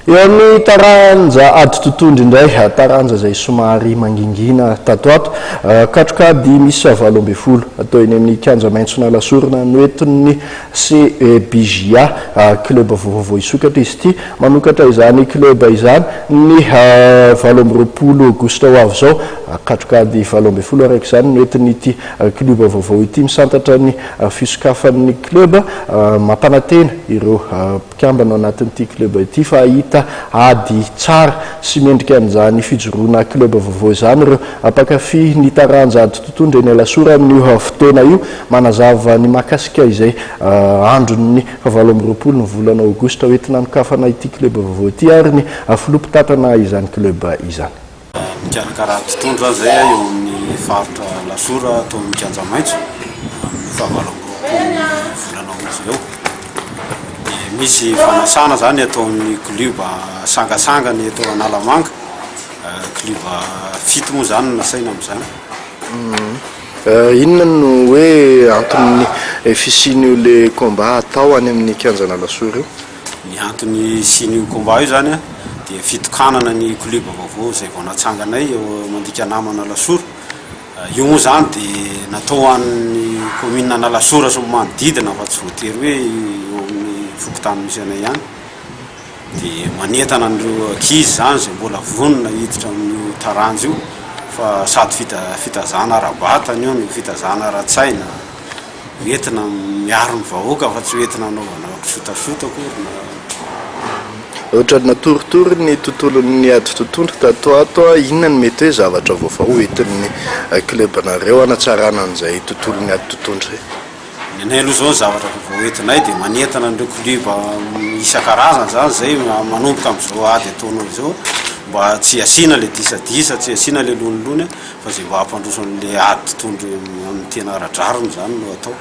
Eo amin'ny taranja ady totohondry indray, taranja izay somary mangingina tato ato, katrok'ady miisa 18 atao eny amin'ny kianja maitson'Alasorana noentin'ny CBJA, club vaovao vao hisokatra izy ity. Manokatra izany club izany ny 28 aogositra ho avy izao. Katrok'ady 18 araka izany noentin'ity club vaovao ity misantatra ny fisokafan'ny club. Mampanantena ireo mpikambana ao anatin'ity club ity fa hahita ady tsara sy mendrika an'izany fijoroana club vaovao izany ireo mpankafy ny taranja ady totohondry eny Alasora amin'io fotoana io. Manazava ny mahakasika izay andron'ny fahavalo amby roapolo ny volana aogositra hoentina hanokafana ity club vaovao ity ary ny filoha mpitantana izany club izany. Mikarakara ady totohondry zany zay eo amin'ny faritra Alasora atao amin'ny kianja maitso amin'ny fahavalo amby roapolo volana août eo. Dia misy fanasana zany atao amin'ny club sangasangany eto Analamanga, club fito moa zany no nasaina amin'izany. Inona no hoe anton'ny fisian'io le combat atao any amin'ny kianjan'Alasora io? Ny antony hisian'io combat io zany dia fitokanana ny club vaovao izay vao natsanganay eo Mandikanamana Alasora. Io moa zany dia natao ho an'ny commune Analasora sy ny manodidina fa tsy voatery hoe eo amin'ny fokontany misy anay ihany. Dia manentana an'ireo ankizy zany izay mbola vonona hiditra amin'io taranja io fa sady fitazana ara-batana io no fitazana ara-tsaina. Hoentina miaro ny vahoaka fa tsy hoentina hanaovana kisotasota akory na. Ohatran'ny natoritory ny tontolon'ny ady totohondry tato ho ato, inona no mety hoe zavatra vaovao hoentin'ny club-nareo hanatsarana an'izay tontolon'ny ady totohondry izay? Ny anay aloha izao ny zavatra vaovao hoentinay dia manentana an'ireo club isan-karazany izany izay manomboka amin'izao ady ataonao izao mba tsy hasiana ilay disadisa, tsy hasiana ilay lonilony fa izay mba hampandroso an'ilay ady totohondry amin'ny tena ara-drariny izany no atao.